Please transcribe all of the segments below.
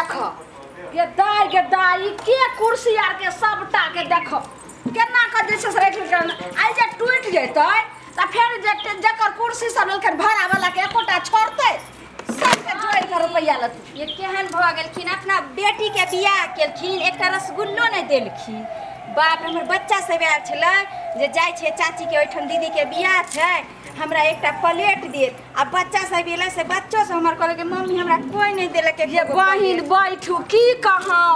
देख गे दाइ, गे दाइ, के कुर्सी आर के सबटा के देख केना के जे छै से राखि लेलकै। आइ जे टूटि जेतै तऽ फेर जे जकर कुर्सी सब लेलकै भाड़ा वाला के एकोटा छोड़तै? सबके जोड़ि कऽ रुपैआ लेतै। ये केहन भऽ गेलखिन, अपना बेटीके बियाह केलखिन, एकटा रसगुल्लो नहि देलखिन। बाप रे, हमर बच्चा सब आयल छलै जे जाइ छै चाचीके ओहिठाम दीदीके बियाह छै, हमरा एकटा प्लेट देत। आ बच्चा सब एलै से बच्चो सब हमर कहलक मम्मी हमरा कोइ नहि देलक। ये बहिन बैठू, की कहूँ,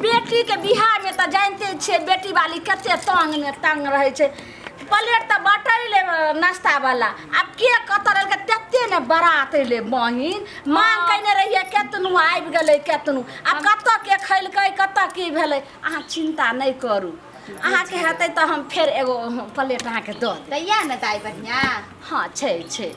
बेटीके बियाहमे तऽ जानिते छियै बेटी वाली कते तंगमे तंग रहै छै। प्लेट तऽ बटैले नाश्ता वाला, आब के कतऽ रहलकै तते ने बारात अयलै। बहिन मांग कयने रहियै, केतनो आबि गेलै केतनो, आब कतऽ के खैलकै कतऽ की भेलै। अहाँ चिन्ता नहि करू, अहाँके हेतै तऽ हम फेर एगो प्लेट अहाँके दऽ देब। दैया ने दाइ बढ़िआँ? हँ छै छै।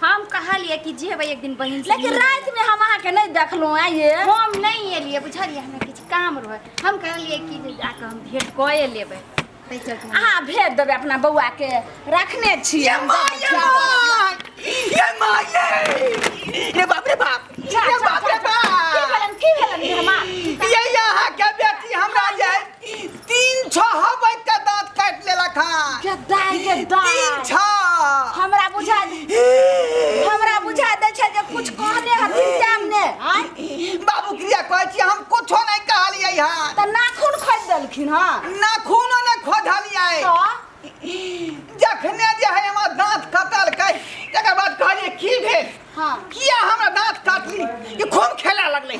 हम कहलियै कि जेबै एक दिन बहिन से लेकिन मिलै। रातिमे हम अहाँके नहि देखलहुँ आइए। हम नहि एलियै बुझलियै, हमरा किछु काम रहै। हम कहलियै कि जे जाकऽ हम भेँट कए लेबै, ताहि चलते अहाँ भेज देबै अपना बौआके, रखने छियै। ये माँ, ये माँ, ये माँ, ये बाप रे बाप, ये बाप रे की बाप। भेलन, की भेलन मेहमान? ये यहाँ के बेटी हमरा जे 3 6 हबै के दांत काटि लेलक हन। के दाइ, के दाइ, 3 6। हमरा बुझा हमरा बुझा दै छै जे कुछ कहने हथिन तेम ने। आँय बाबू क्रिया कहै छी, हम कुछो नहीं कहलियै हन। तऽ नाखून खोदि देलखिन हँ? नाखूनो नहि खोदलियै। तऽ जखने जे है हमर दांत कटलकै तकर बाद कहलियै की भेल? हाँ। किया हमरा दांत काटली? ये खूब खेला लगलै,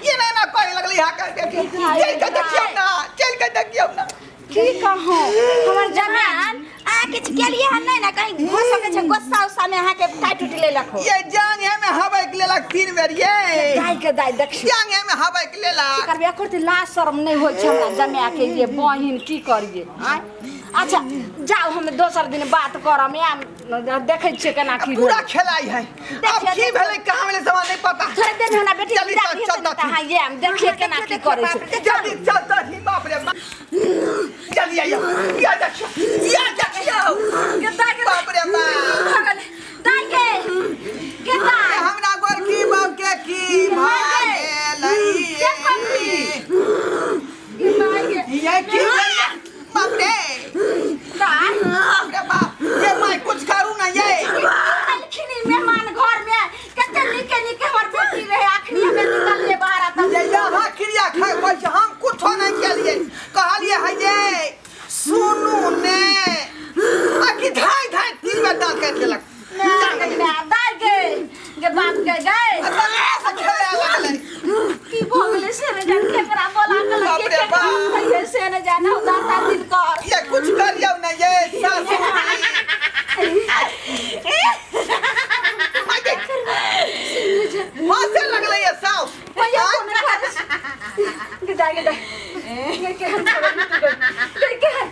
एना एना करे लगलै। हा कर बेटी, चल के देखियौ ना, चल के देखियौ ना। की कहूँ हमर जमाइन अहाँ किछु केलियै हन नहि ने? कहीं हो सकै छै गुस्सा उस्सा में अहाँके काटि उटि लेलक हो। ये जांग में हबक लेलक 3 बेर। ये दाइ के दाइ, देखियौ जांग में हबक लेलक। करबै एको रत्ती लाज शरम नहि होइ छै हमरा जमाके। ये बहिन की करियै? आँय अच्छा जाउ, हम दोसर दिन बात करब। आम देखै छियै केना की पूरा भेलै। खेलाई है अब। देखियौ, की भेलै कहाँ भेलै समझ नहीं पता। थोड़े देर में हमरा बेटी जल्दी विदा चल, हेतै चल, ने तऽ चल। अहाँ आयब, देखियै केना की करै छै। जल्दी चल चल ही, बाप रे बाप, जल्दी आइयो, या देखियो, या देखियो। गे दाइ, गे बाप रे बाप, भऽ गेलै दाइ के, गे दाइ। हमरा गोरकी बाप के की भऽ गेलै? गे दाइ गे। ये की भेलै? बाप रे दाइ, बाप रे बाप, ये मैं कुछ करू ना ये। एलखिन ई मेहमान घर में, कते नीके नीके हमर बेटी रहे, अखनी हमे निकललियै बाहर आ तब ये यहाँ क्रिया खाए कहै छै, हम कुछो नहीं केलियै। कहलियै है ये सुनू ने, आ कि धाय धाय 3 बेर दाँत काटि लेलक। दाइ गे, गे बाप गे, गए आ तकरा से खेले लगलै। की भऽ गेलै से नहि जान, केकरा बोला के बाप रे लगे बाप। कहिए से नहि जान। हम दाता दिन कर ये कुछ करियौ ना ये सासु। हंसे लगलै ये साउस। भैया कोन गे दाइ, गे दाइ गे, केहन छौ गे, केहन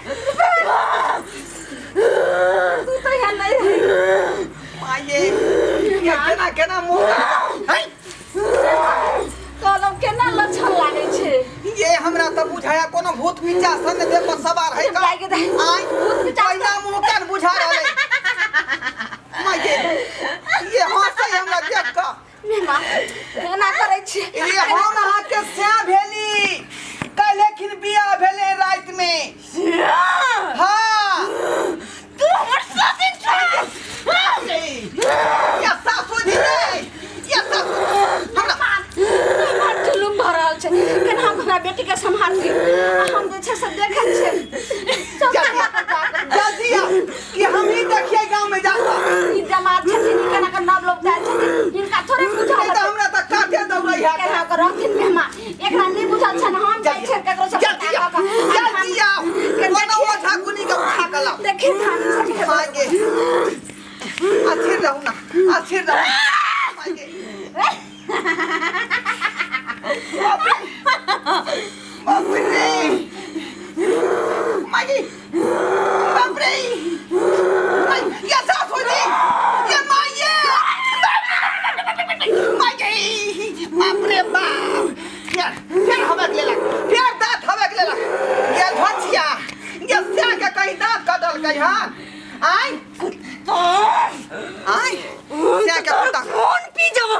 तू तऽ एहन नहि रही। माये, ये केना केना मुँह है। कहलहुँ केना लक्षण लागै छै। ये हमरा तऽ बुझाया कोनो भूत पिचास ने देह पर सवार है का। दाइ गे दाइ। आय भूत पिचास पहिना मुँह कान बुझा रहलै। माये, ये हंसै हमरा देख कऽ। मेहमान एना करै छियै? ये हम अहाँके स्या भेली, काल्हिखिन बियाह भेलै राति में। हाँ तू हमर सासु छौ? या सासू जी रे, या सासू हमरा। बड़ जुलुम भऽ रहल छै, केना हम हमरा बेटीके सम्हारती? आ हम जे छै से देखै छियै। चल जल्दी जा कऽ। जल्दी आओ कि हम ही देखिए गाँव में जाकर। ई जमात छथिन, ई केना कऽ नव लोक आयल छथिन, हिनका थोड़े बुझल नहीं तो हेतै। हमरा तऽ काटे दौड़ै है। केना कऽ रहथिन मेहमान, एकरा नहि बुझल छनि। हम जाइ छियै ककरो से जल्दी पता आओ, कऽ कऽ। जल्दी आओ, कोनो ओझा गुनी के उठा के लाओ। देखी धान सबके। आगे अस्थिर रहू ना, अस्थिर रहू। आगे बाप रे बाप रे, मागी बाप रे माई, ये सासू जी, ये माई, ये माई, बाप रे बाप, फिर फिर हबक लेलक, फिर दांत हबक लेलक। ये धोचिया, ये स्या के कहीं दांत कटलकै हन? आय आय स्या के कुत्ता खून पी जाओ।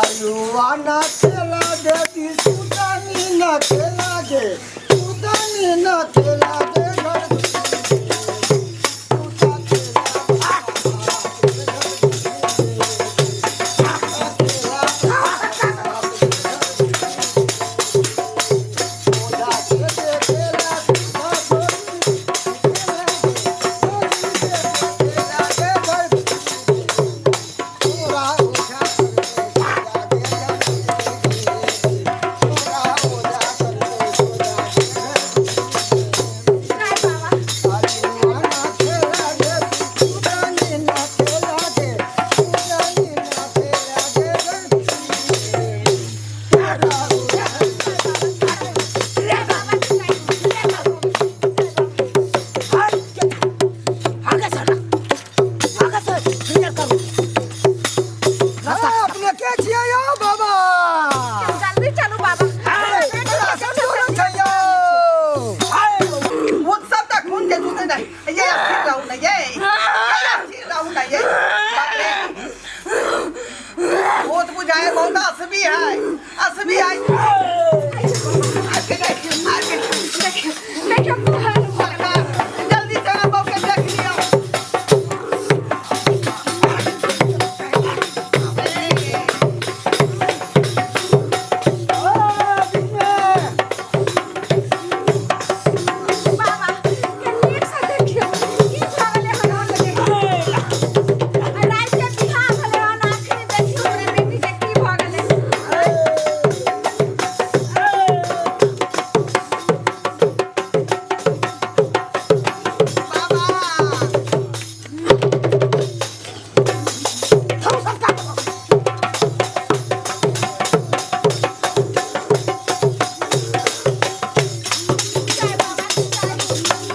आयुआ ना खेला देती सुदानी ना खेला गे सुदानी ना खेला दे घर सुता जय बाबा। जय बाबा, जय बाबा। आगे सर, आगे सर, क्लियर करू। अपने के छियै यौ बाबा? जल्दी चलू बाबा। वो सब तक खून के जूते नहीं ये अस्थिर रहू ना, ये अस्थिर रहू ना, ये बाप रे। बहुत बुझाए, बहुत असबी है, असबी है। आके देख, आके देखियो कुहन। जल्दी से ना बहू के देख लियो। बाबा के नीक से देखियो की भऽ गेलै हन। आ राति के बियाह भेलै हन, आखिर देखियो हमरा बेटी के की भऽ गेलै। बाबा। जय बाबा, जय,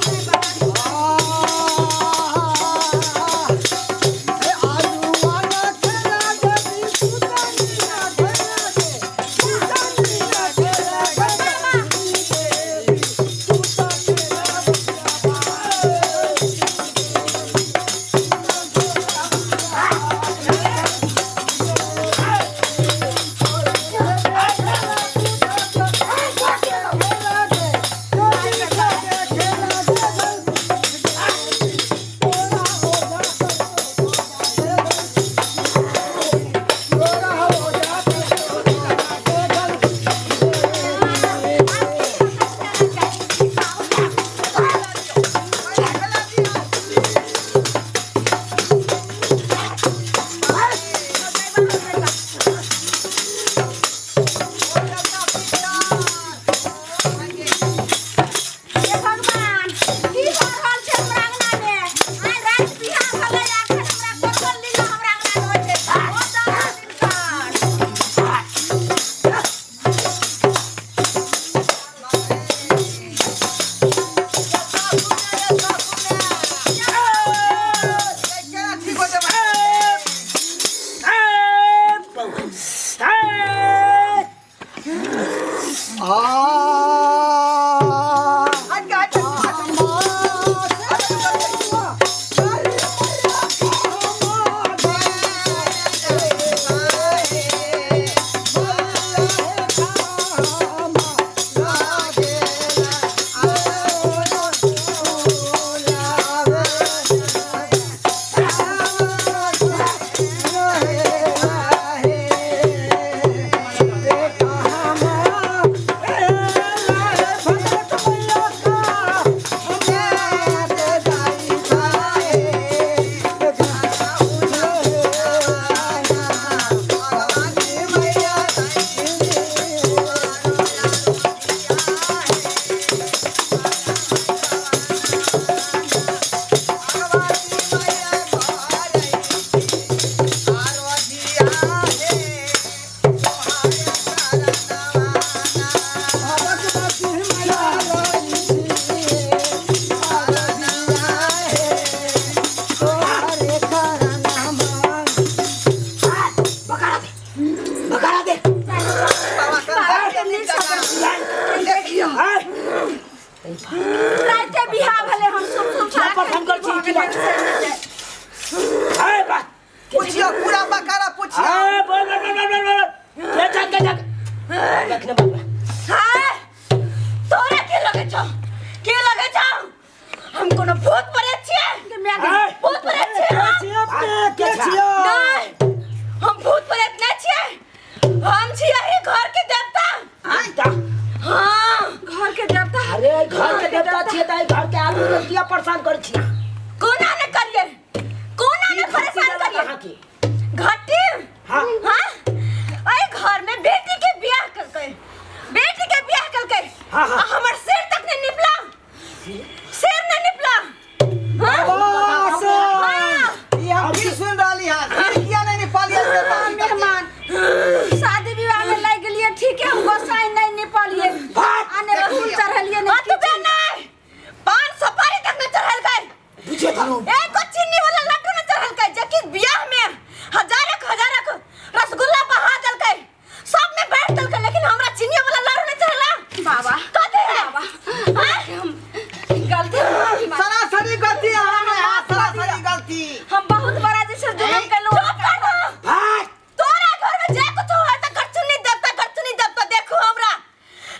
जय बाबा। हे भगवान, की भऽ रहल छै हमरा अंगना मे? आइ राति बियाह भेलै, एखन हमरा कोसल लीला हमरा अंगना मे होइ छै। ओ दस दिनकर। ठीक हो जाए। हट गया, हट गया, हट गया। बकारा दे, बकारा दे। बाबा कंधा देखियो। राति बियाह भेलै हन, सुन सुन। पर फोन कर छी की बात? ए बा। पूछियो पूरा बकारा पूछियो। ए, बोल बोल बोल बोल बोल। अखने बाबा हां तोरा के लगे छौ के लगे छौ हम कोनो भूत प्रेत छियै भूत प्रेत छियै के छियै नहीं हम भूत प्रेत नहीं छियै हम छियै ही घर के देवता हां घर के देवता अरे घर के देवता छियै त घर के आदमी के किया परेशान कर छी कोना ने करिए कोना ने परेशान करिए घटी हां हां एई घर में बेटी के बियाह करकै बेटी के बियाह करकै हां आ हमर सिर तक ने निपला सिर ने निपला हां ई हम की सुन रहली हां सिर किया नहीं निपालिए से मेहमान शादी विवाह में लागि गेलिए ठीक है हम गोसाई नहीं निपलिए आने फूल चढ़लिए नहीं अतबे नहीं पान सुपारी तक ने चढ़ल गए बुझे थानो एको चीनी वाला लड्डू ने चढ़ल गए जबकि बियाह में हजारक हजारक रसगुल्ला बहा देलकै सब में बैठ देलकै लेकिन हमरा चीनी वाला लड्डू ने चढ़ला बाबा कथी है बाबा हम गलती सरासरी गलती हमरा सरासरी गलती हम बहुत बड़ा जैसे जुर्म केलहुँ चुप कर तोरा घर में जे कुछ होय त गरचुन्नी देवता देखो हमरा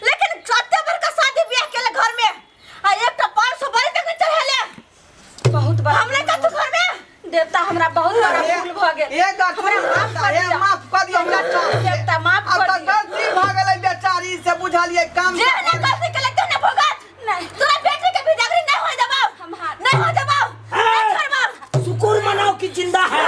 लेकिन सत्य बड़का शादी बियाह केले घर में आ एकटा पान सुपारी तक नहीं चढ़ेले बहुत बड़ा हमने का तू घर में देवता हमरा बहुत बड़ा भूल भ गेल ए गलती हमरा माफ कर दिया। माफ कर दियो हमरा देवता माफ अब कर त दिया। गलती भ गेलै बेचारी से बुझलिए काम जे ने गलती केले ते ने भोगत नहीं। तोरा बेटी के बिदागरी नहीं होय दबाव हम हाथ- नहीं होय दबाव नहीं छोड़बाव शुक्र मनाओ कि जिंदा है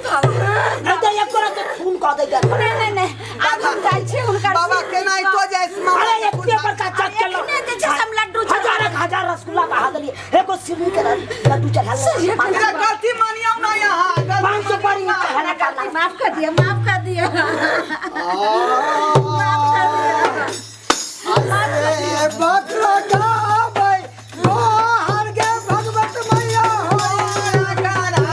नहीं तो एक के खून क दे नहीं नहीं नहीं आब हम जाइ छी हुनकर बाबा केना तो जाय अरे एक पेपर का चक के लो एखने जे छै हम लड्डू हजार हजार रसगुल्ला बहा देलिए एको सिरनी के लड्डू चढ़ा ले एकरा गलती मानियो ना यहाँ गलती पाँच सौ पारी हमरा गलती माफ कर दिया माफ कर दिया माफ कर दिया अरे बकरा गाबै मोहर गे भगवत मैया हो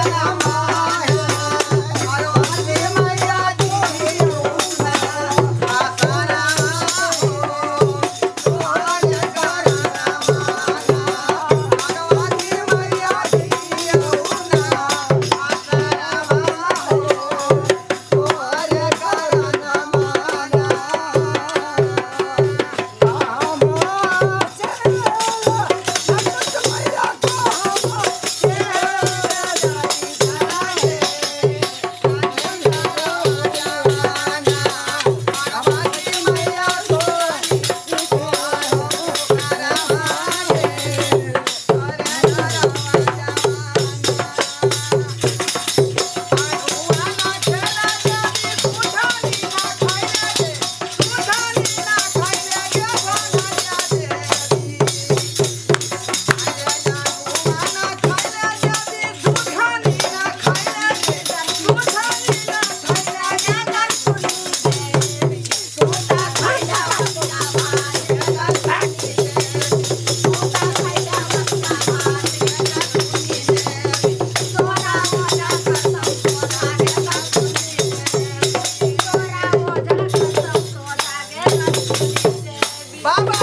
बाबा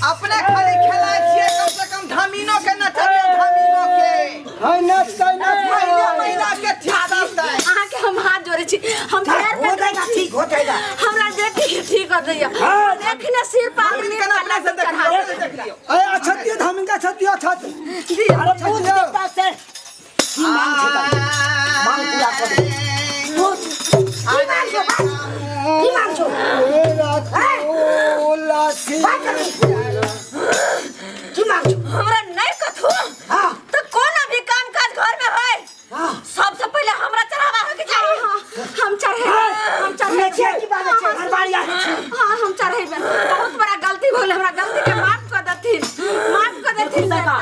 अपने खाली खेलाय छियै कम से कम धमीनो के नचबियो धमीनो के है नच कै नच महीना महीना के ठीक रहतै अहाँ के हम हाथ जोड़े छी हम पैर हो पकड़ै जाएगा छी ठीक हो जाएगा हमरा बेटी के ठीक कर दिया देखने सिर पर धमीन के अपने से देख लियो अपने से देख लियो अरे अच्छा दियो धामिन का छत दियो छत अरे भूत देवता से की मांग छै तब? मांग पूरा कर दे। की मांग छौ तुलसी की मांग छौ हमरा नहीं कथू हां तो कोना भी काम काज घर में होय हां सबसे पहले हमरा चढ़ावा होय के चाही हम चढ़े हम चढ़े छियै की बात छै घरबारी आबै छै हाँ हम चढ़ेबै बहुत बड़ा गलती भऽ गेल हमरा गलती के माफ कर देथिन माफ कर देथिन काका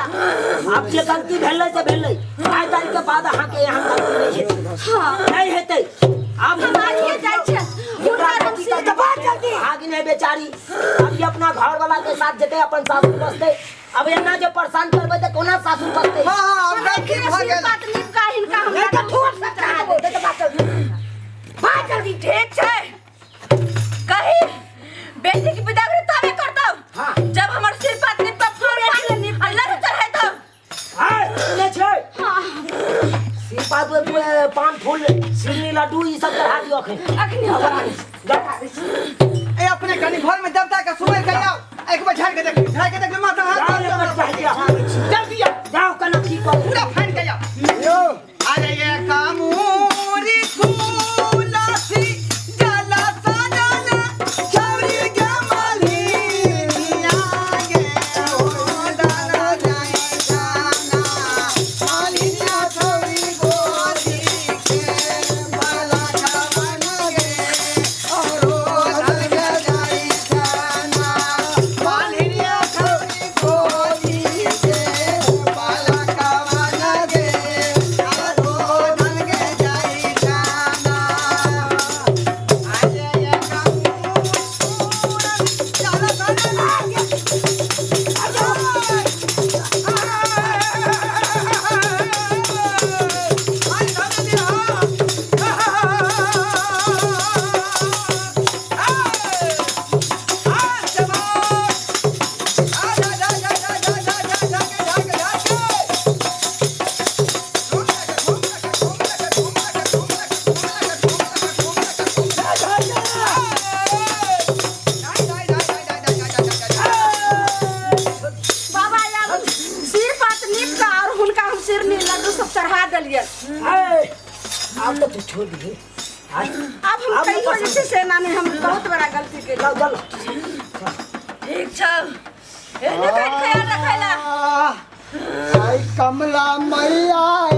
आब जे गलती भेलै से भेलै आइ तारीख के बाद अहाँके यहाँ गलती नहि हेतै हाँ नहि हेतै आब हम आइए जाइ छियै हुनकर हम सिर जल्दी भागिन है बेचारी अब ये अपना घर वाला के साथ जेतै अपन सासुर बसतै अब एना जे परेशान करबै तऽ कोना सासुर बसतै हां हां अब गलती एखने भ सिर गेल पात निपका हिनका हम नहीं तऽ ठोर से चढ़ा देबौ नहि तऽ बात भाग जल्दी ठीक छै कही बेटी के बिदागरी तबे करतौ हाँ। जब हमर सिर पात निपका फूल पात आ लड्डू चढ़ेतौ हाय सुनै छै हाँ सिर पात पान फूल सिरनी लड्डू ई सब चढ़ा दियौ। दियो अखन। अखनी हम चढ़ा दै छी। चढ़ा दै छी। ए अपने कनी घर में देवता के सुबह के आओ, एक बार झाड़ के देख, झाड़ के देख माथा हाथ। जाओ, एक बार झाड़ के आबै छी। जल्दी आओ। जाओ कना की करू। पूरा फाड़ के आओ। यौ। अरे ये कामूरी तुलसी जला सजना छौरी के मालिनिया गे ओ दाना जाए जाना मालिनिया छौरी गोरी के बाला खवन गे औरो धन के जाई जाना मालिनिया छौरी गोरी के बाला खवन गे औरो धन के जाई जाना। अरे ये कामूरी जला सजना बाबा आब सिर पात नीप कऽ और हुनका हम सिरनी लड्डू सब चढ़ा देलियै। ए, आब तऽ तू छोड़ दिही। आय, आब हम आब कहियो नहि जे छै से एना नहि, हम बहुत बड़ा गलती केलियै। चल चल। ठीक छौ, एहने कहि ख्याल रखै ला। आई कमला मैया ए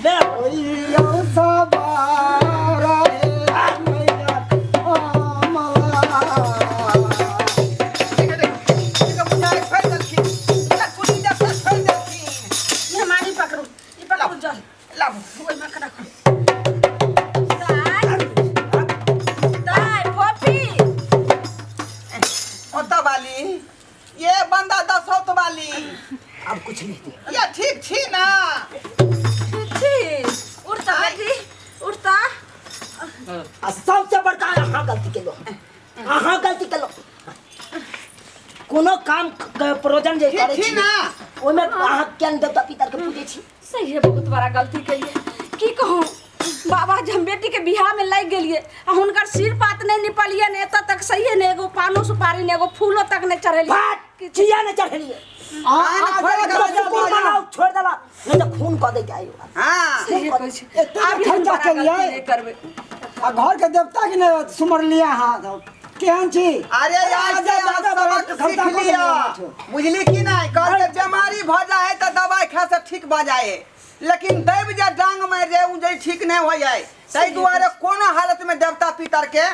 ले। ओइयो सवार हे मैया कमला। मेहमानी पकड़ू, ई पकड़ू जल ओहिमे के राखू। दाइ दाइ फोफी। वाली ये बंदा दसौत वाली। आब कुछ नहीं दे। ये ठीक छी ना? ठीक छी। उठता बेटी, उठता। आ सबसे बड़का अहाँ गलती केलहुँ, अहाँ गलती केलहुँ। कोनो काम के प्रयोजन जे ठीक करै छी छी ना? ओहिमे अहाँ किया नहि देवता पितर के पूजै छी? सही है, बहुत बड़ा गलती केलिए। की कहूँ बाबा, जे हम बेटी के बियाह में लागि गेलिए आ हुनकर सिर पात नहीं निपलिए ने एतऽ तक, सही है ने एगो पानो सुपारी ने एगो फूलो तक नहीं चढ़ेलिए। बात चिया नहि चढ़ेलिए। आ आ, आ शुकुर मनाउ छोड़ देला, नहीं तऽ खून कऽ दैके आयो। हाँ। सही कहै छी। एते आब हम खर्चा बड़ा केलियै। गलती नहीं करबै। आ घर के देवता के नहि सुमरलियै अहाँ सब केहन छी? अरे यार आजा से अहाँ दादा बड़ा सबक खर्चा सीख कऽ लिअ। देलियै। बुझली कि नहीं? कहल के बीमारी भऽ जाए है तऽ दवाई खाए से ठीक भऽ जाए है, लेकिन दैव जे डांग मारि जाए उ जे ठीक नहीं हो जाए। ताहि दुआरे कोनो हालत में देवता पितर के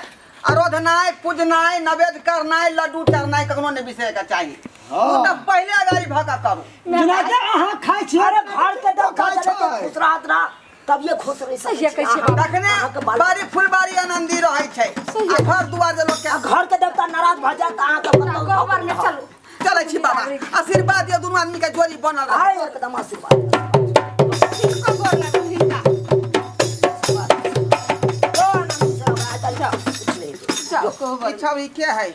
आराधनाइ पूजनाइ नैवेद्य करनाइ लड्डू चढ़नाइ कखनो नहीं बिसरे के चाही। उ तऽ पहिले अगाड़ी भऽ कऽ करू। जेना कि अहाँ खाइ छी। अरे घर के देवता खाइ चले तऽ छै। खुश रहत रह, तभिए खुश रहि सकै सहिए छी। कहै छियै अहाँ- बाबा। तखने अहाँके बाल बाड़ी फुलबाड़ी आनंदी रहै छै। सही। आ घर दुआर जे लोक के आ घर के देवता नाराज भऽ जायत तऽ अहाँके कतौ गोबर में चलू। चलै छी बाबा, आशीर्वाद दियौ, दुनू आदमी के जोड़ी बनल रहै। आय एकदम आशीर्वाद। हिनको गोर लागू हिनका। ओ आनंद से हमरा आइ काल्हि कुछ नहीं होई। जाओ कोबर। ई छौ ई के है?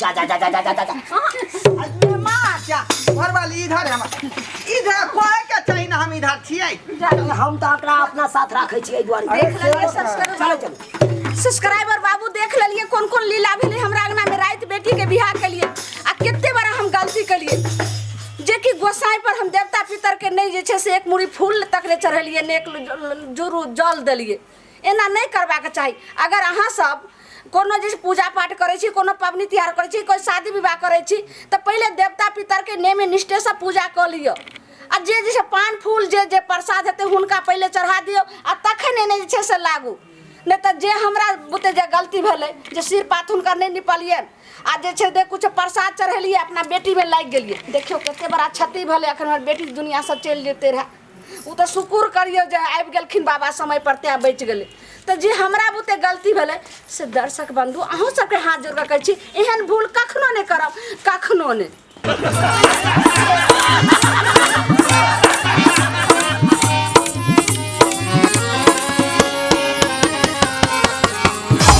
जा जा जा जा जा जा जा। मेहमान। क्या घरवाली इधर है? हमर इधर कहे के चाही ना, हम इधर छियै। हम तऽ एकरा अपना साथ राखै छियै एहि दुआरे। देख लेलियै सब्सक्राइबर। चलो चलो। सब्सक्राइबर बाबू, देख लेलियै कोन कोन लीला भेलै हमरा अंगना में राति बेटी के बियाह के लिए आ कते बड़ा हम गलती केलिए जे कि गोसाई पर हम देवता पितर के नहीं जे छै से एक मुड़ी फूल तक नहीं चढ़ेलियै ने एक जुरू जल देलियै। एना नहीं करबाक चाही। अगर अहाँ सब कोनो जे पूजा पाठ करै छी, कोनो पबनी तिहार करै छी, कोइ शादी विवाह करै छी तऽ पहिले देवता पितर के नेम निष्ठेसँ पूजा कऽ लिअ आ जे जे छै पान फूल जे जे प्रसाद हेतै हुनका पहिले चढ़ा दियौ आ तखन एने जे छै से लागू। नहि तऽ जे हमरा बुते जे गलती भेलै जे सिर पात हुनकर नहि निपलियनि आ जे छै दे कुछ प्रसाद चढ़ेलियै अपना बेटीमे लागि गेलियै। देखियौ कते बड़ा क्षति भेलै, एखन हमर बेटी दुनिआँसँ चलि जेतै रहए। ओ तऽ शुकुर करियौ जे आबि गेलखिन बाबा समय पर तैँ बचि गेलै। तऽ जे हमरा बुते गलती भेलै से दर्शक बंधु अहूँ सबके हाथ जोड़ि कऽ कहै छी, एहन भूल कखनो नहि करब, कखनो नहि।